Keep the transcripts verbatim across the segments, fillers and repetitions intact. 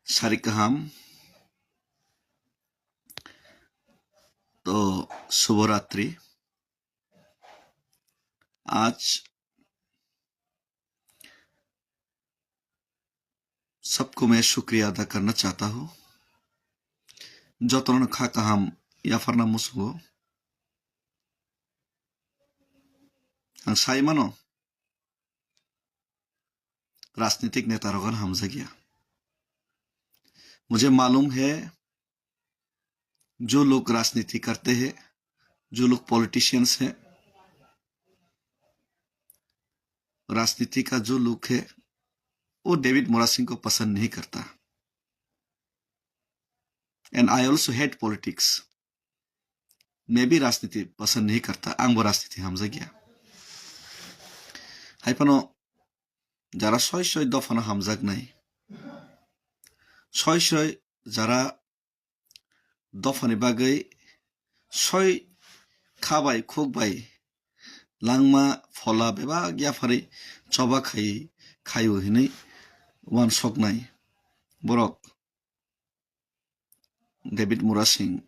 Sari kaham. To, Shubhoratri. आज सबको मैं शुक्रिया अदा करना चाहता हूँ। Jotono kha kaham yapharna muchungo. Ang sai mano, rajnitik neta rok ano hamjakya. मुझे मालूम है, जो लोग राजनीति करते हैं, जो लोग पॉलिटिशियंस हैं, राजनीति का जो लोग है, वो डेविड मोरासिंग को पसंद नहीं करता। And I also hate politics. मैं भी राजनीति पसंद नहीं करता. Ang bo rajniti hamjakya. Hai phano jara soi soi dophano hamjaknai, soi soi jara dophani bagwi soi kha bai khuk bai langma phola bebak yapharwi choba khai, khaio hinwi uansuknai borok David Murasing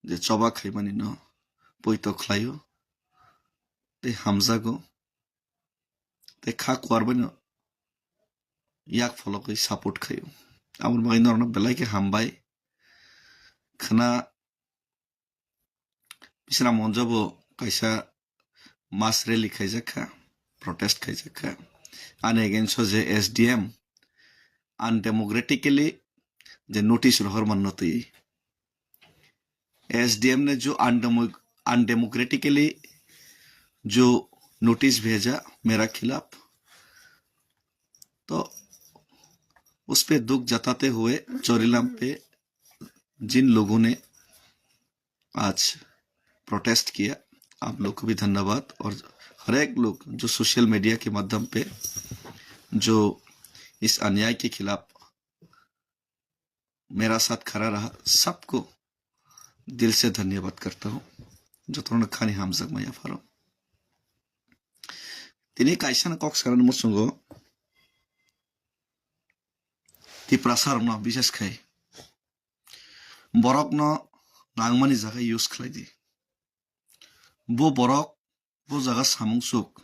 je choba khaimani no poito khlaio tei hamjago tei kha kuar bai no yak phologwi support khaio. Aboni bagwi norokno belai khe hambai. Khna Bisramganj o bo kaisa mass rally khaijak kha, protest khaijak kha. Ani against o je S D M undemocratically je notice rohor manna twi. S D M ne jo undemo-, undemocratically jo notice bheja mera khilaf, to us pe dukh jatate hue Chorilam pe jin logo ne आज प्रोटेस्ट किया, आप लोग को भी धन्यवाद। और हर एक लोग जो सोशल मीडिया के माध्यम पे जो इस अन्याय के खिलाफ मेरा साथ खड़ा रहा, सबको दिल से धन्यवाद करता हूँ। Jotono khani hamjakma yapharo. Tini kaisa no kok sanani muchungo Tiprasa rokno bises khai borokno nangmani jaga use khlai di. Bo borok bo jaga samung chuk.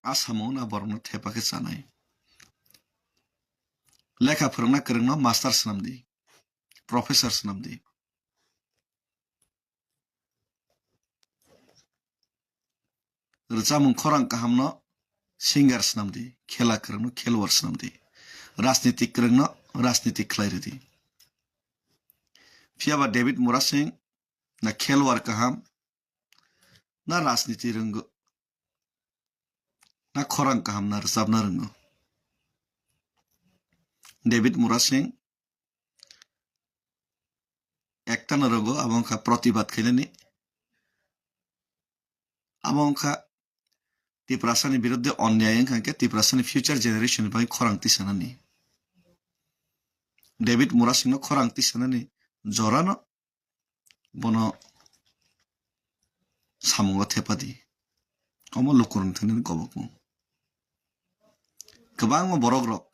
A samung na borokno thepa khe chanai. Lekha phwrwngna kwrwngno master swnam di, professor swnam di. Rwchapmung khorang kahamno singer swnam di, khela kwrwngno khelwar swnam di, rajniti kwrwngno rajniti khlai rw di. Phiya ba David Murasing na khelwar kaham, na rajniti rwngo, na khorang kaham na rwchapna rwngo. David Murasing ekta no rogo, abo wngkha protibad khainani. Abo wngkha Tiprasani biruddhe onyay wngkha khe Tiprasani future generation ni bagwi khorang tisanani. David Murasingno khorang tisanani jorano bono samungo thepa di. Omo lukurokni thani kobokmung. Kwbangma borok rok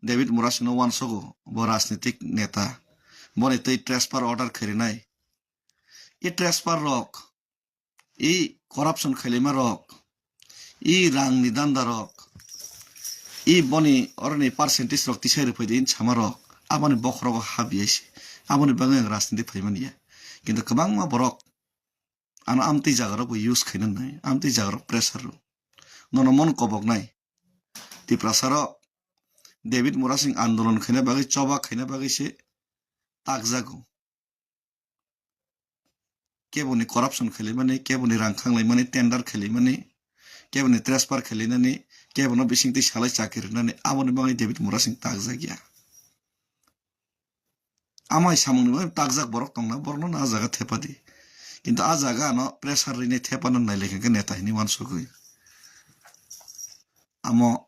David Murasingno uansogo, bo rajnitik neta, boni twi transfer order kharinai. I transfer rok, i corruption khailaima rok, i rangni danda rok, i boni oroni percentage rok tisai rwphai di in sama rok, aboni bokhorogo habiyai se, aboni bagwi ang rajniti phaimani ya. Kintu kwbangma borok ano amtwi jaga rok bo use khaina nai, amtwi jaga rok pressure rw. Nono mon kobok nai. Tiprasa rok David Murasing andolon khaina bagwi, choba khaina bagwi se takjago. Keboni corruption khailaimani, keboni rang khanglaimani, tender khailaimani, keboni transfer khailainani, kebono bisingtwi salai chakri rwnani, aboni bagwi David Murasing takjak ya. Amai samungni bagwi takjak borok tongna, borokno a jaga thepa di. Kintu a jaga ano pressure rinai thepano nailaikha khe neta hinwi uansugwi. Amo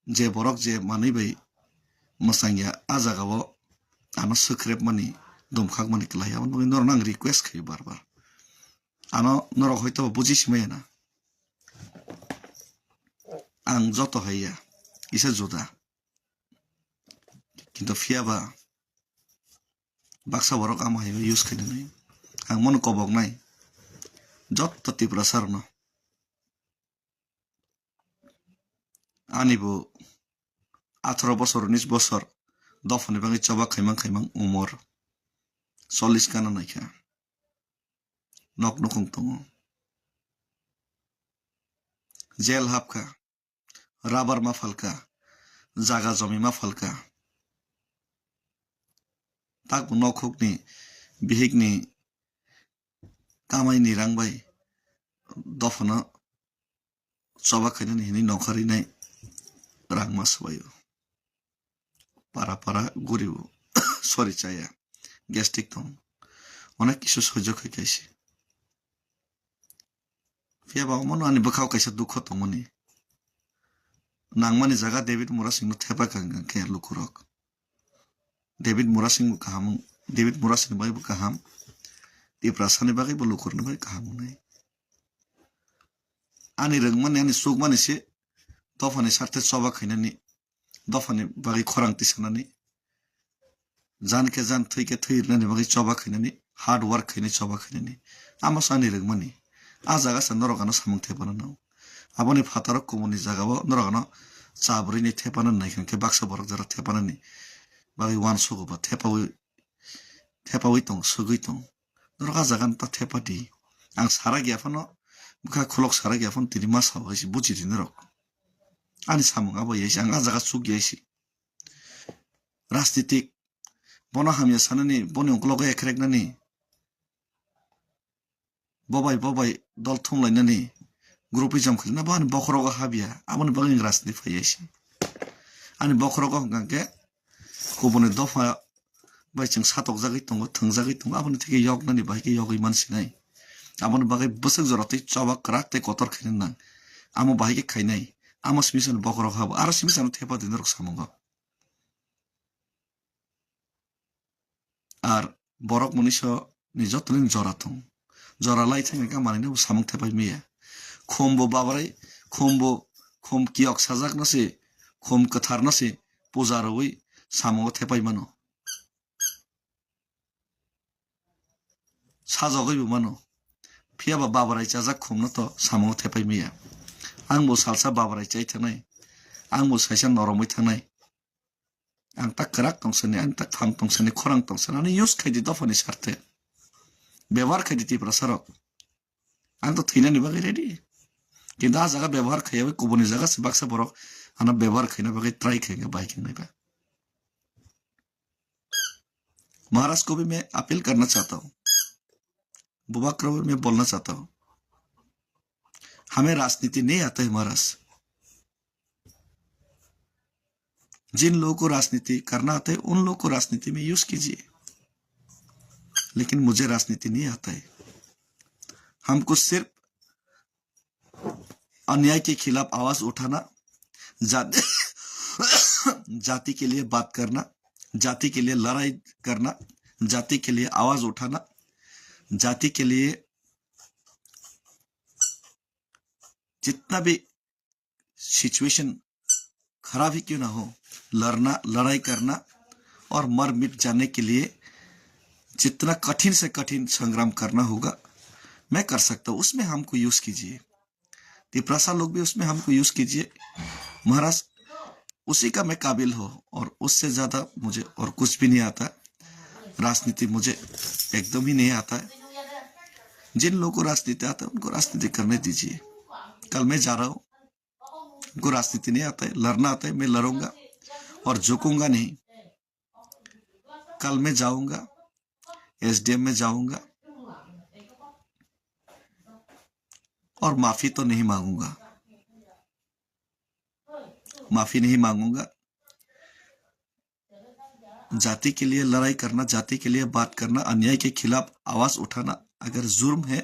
je borok je manwi bai mwsangya, a jagao ano swkrepmani, dumkhakmani kwlai. Aboni bagwi norokno ang request khaio bar bar. Ano norok hoito buji simaya na. ang joto hai ya, kisa juda. Kintu phiya ba baksa borok amo hai use khainani. Ang bono kobok nai. Joto Tiprasa rokno. Ani bo atharo bosor, unis bosor dophani bagwi choba khaimang khaimang umor. Chollish gana naikha. Nok nukhung tongo. Jail hapkha. Rubber ma phalkha. Jaga jomi ma phalkha. Takbo nokhukni bihikni kamaini rang bai dophano choba khainani hinwi nongkha rinai rang ma swbaio. Para para guribo. Sorry, chaya. Gastric tong. Onek kisu soijo khai kaisi. Phiya ba omono ani bwkhao kaisa dukho tongmani. Nangmani jaga David Murasingno thepa kang khe lukurok. David Murasing bo kaham, David Murasing bagwi bo kaham. Tiprasani bagwi bo lukurni bagwi kaham wngnai. Ani rwngmani, ani chukmani se dophani sarthe choba khainani, dophani bagwi khorang tisanani, jan khe jan, thwi khe thwi rwnani bagwi choba khainani, hard work khainai choba khainani. Amo se ani rwngmani. A jaga se norok ano samung thepana nang. Aboni phataro kubuni jagao norok ano cha bwrwini thepana nai khe baksa borok jora thepanani bagwi uansugo ba thepaui, thepaui tong, swgwi tong. Norok a jaga no ta thepa di. Ang sara gya phano, bwkha khulok sara gya phano tini ma sao hai se buji di norok. Ani samung abo yai se, ang a jaga chuk yai se. Rajnitik, bono hamya sanani, boni uklogo ekhreknani, bobai bobai dol thumlainani, groupism khlaina, bo ani bokhorogo habya, aboni bagwi ang rajniti phaiya se. Ani bokhorogo hwnkha khe kubuni dopha bai chwng satokjagwi tongo, thwngjagwi tongo, aboni theke yoknani bai khe yogwi mansinai. Aboni bagwi bwswk jora tei choba kwrak tei kotor khaina nang. Amo bahai khe khainai, amo simi sano bokhorok habo, aro simi sano thepa di norok samungo. Ar borok mwnwiso ni joto ni jora thung. Jora lai thang khe manwi no samung thepai maya. Khum bo babrai, khum bo, khum kiyok sajak no se, khum kwthar no se puja rwui samungo thepai mano. Sajagwi bo mano. Phiya ba babrai chajak khum no to samungo thepai maya. Ang bo salsa babrai chai thangnai. Ang bo saisa noromwi thangnai. Ang ta kwrak tongsani, ang ta kham tongsani, khorang tongsani, ano use khai di dophani sarthe. Bebohar khai di Tiprasa rok. Ang to thwinani bagwi ready. Kintu a jaga bebohar khaiyawi kubuni jaga se baksa borok ano bebohar khaina bagwi try khai khe bai khe naiba. महाराज को भी मैं अपील करना चाहता हूँ, बुबा को भी मैं बोलना चाहता हूँ, हमें राजनीति नहीं आता है महाराज। जिन लोगों को राजनीति करना आता है, उन लोगों को राजनीति में यूज़ कीजिए, लेकिन मुझे राजनीति नहीं आता है। हमको सिर्फ अन्याय के खिलाफ आवाज़ उठाना, जाति, जाति के लिए बात करना, जाति के लिए लड़ाई करना, जाति के लिए आवाज़ उठाना, जाति के लिए जितना भी सिचुएशन खराब ही क्यों ना हो, लड़ना, लड़ाई करना और मर मिट जाने के लिए जितना कठिन से कठिन संग्राम करना होगा, मैं कर सकता हूँ, उसमें हमको यूज़ कीजिए। तिपरासा लोग भी उसमें हमको यूज़ कीजिए। महाराज, उसी का मैं काबिल हो और उससे ज़्यादा मुझे और कुछ भी नहीं आता। राजनीति मुझे एकदम ही नहीं आता है। जिन लोगों को राजनीति आता है, उनको राजनीति करने दीजिए। कल मैं जा रहा हूँ, उनको राजनीति नहीं आता है, लड़ना आता है, मैं लड़ूंगा और झुकूंगा नहीं। कल मैं जाऊंगा, एसडीएम में जाऊंगा और माफी तो नहीं मांगूंगा, माफी नहीं मांगूंगा। जाति के लिए लड़ाई करना, जाति के लिए बात करना, अन्याय के खिलाफ आवाज उठाना अगर जुर्म है,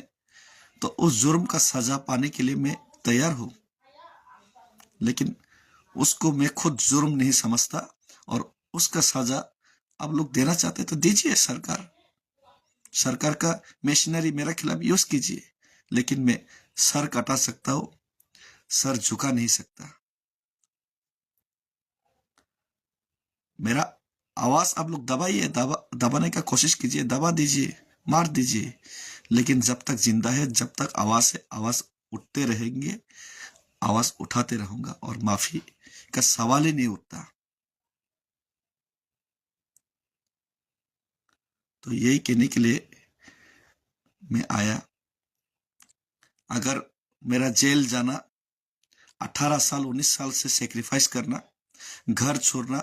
तो उस जुर्म का सजा पाने के लिए मैं तैयार हूँ, लेकिन उसको मैं खुद जुर्म नहीं समझता और उसका सजा आप लोग देना चाहते तो दीजिए सरकार। सरकार का मशीनरी मेरा खिलाफ यूज़ कीजिए, लेकिन मैं सर कटा सकता हूँ, सर झुका नहीं सकता। मेरा आवाज आप लोग दबाइए, दबा दबाने का कोशिश कीजिए, दबा दीजिए, मार दीजिए, लेकिन जब तक जिंदा है, जब तक आवाज है, आवाज उठते रहेंगे, आवाज उठाते रहूंगा और माफी का सवाल ही नहीं उठता। तो यही कहने के लिए मैं आया। अगर मेरा जेल जाना, अठारह साल, उन्नीस साल से सैक्रिफाइस करना, घर छोड़ना,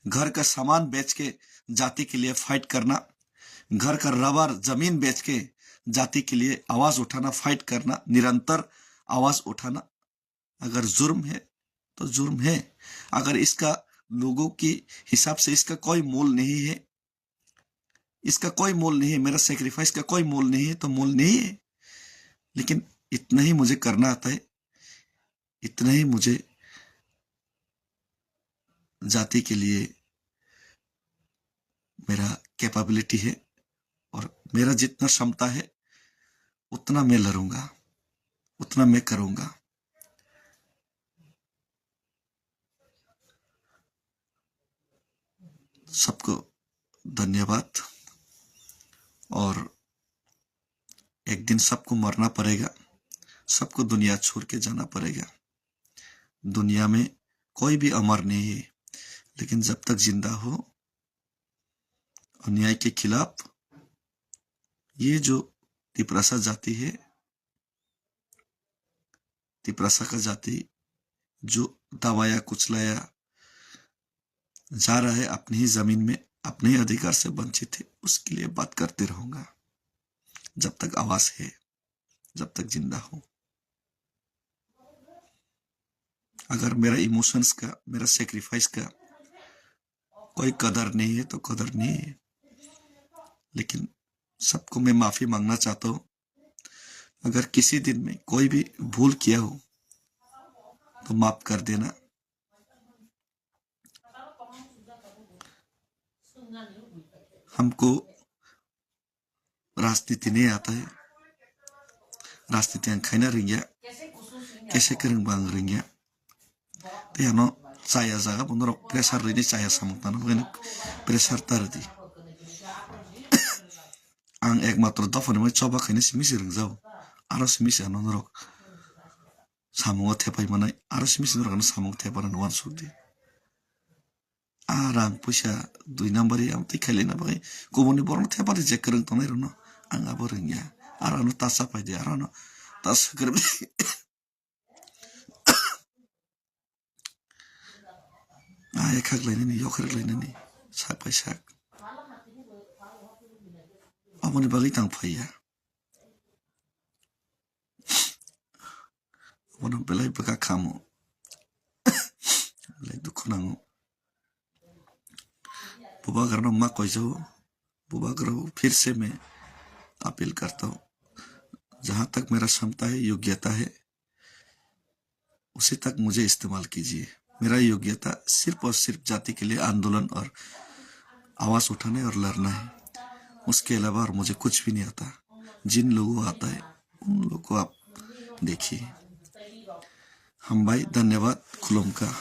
घर का सामान बेच के जाति के लिए फाइट करना, घर का रबर जमीन बेच के जाति के लिए आवाज उठाना, फाइट करना, निरंतर आवाज उठाना, अगर जुर्म है तो जुर्म है। अगर इसका लोगों के हिसाब से इसका कोई मोल नहीं है, इसका कोई मोल नहीं है, मेरा सैक्रिफाइस का कोई मोल नहीं है, तो मोल नहीं है। लेकिन इतना ही मुझे करना आता है, इतना ही मुझे जाति के लिए मेरा कैपेबिलिटी है और मेरा जितना क्षमता है, उतना मैं लड़ूंगा, उतना मैं करूंगा। सबको धन्यवाद। और एक दिन सबको मरना पड़ेगा, सबको दुनिया छोड़ के जाना पड़ेगा। दुनिया में कोई भी अमर नहीं है, लेकिन जब तक जिंदा हो, अन्याय के खिलाफ ये जो तिपरासा जाति है, तिपरासा का जाति जो दबाया कुचलाया जा रहा है, अपनी ही जमीन में अपने ही अधिकार से वंचित है, उसके लिए बात करते रहूंगा जब तक आवाज है, जब तक जिंदा हूं। अगर मेरा इमोशंस का, मेरा सैक्रिफाइस का कोई कदर नहीं है तो कदर नहीं है, लेकिन सबको मैं माफी मांगना चाहता हूँ। अगर किसी दिन में कोई भी भूल किया हो तो माफ कर देना। हमको राजनीति नहीं आता है। Rajniti ang khaina ringya, kese kwrwng bo ang ringya. Tei ano chaya jaga bo norok pressure rini chaya samung tano, pressure ta ridi. Ang ekmatro dophani mai choba khaina simi se ringjao. Aro simi se ano norok samungo thepai manai, aro simi se norok ano samungo thepai manai uansuk di. A rang puisa dui number i ang twi khailai na bagwi kubuni borok no thepa rijak kwrwng tongnai rok no ang abo rwngya. Aro ano ta chapai di, aro ano ta swkar a ekhak lainani, yokhorok lainani, sak bai sak. Aboni bagwi tang phaiya. Abono belai bwkha khamu. Belai dukhu nango. Bubagrano ma koijao. Bubagrao फिर से मैं अपील करता हूँ, जहाँ तक मेरा क्षमता है, योग्यता है, उसी तक मुझे इस्तेमाल कीजिए। मेरा योग्यता सिर्फ और सिर्फ जाति के लिए आंदोलन और आवाज उठाने और लड़ना है। उसके अलावा और मुझे कुछ भी नहीं आता। जिन लोगों को आता है, उन लोगों को आप देखिए। Hambai, dhanyabad, khulumkha.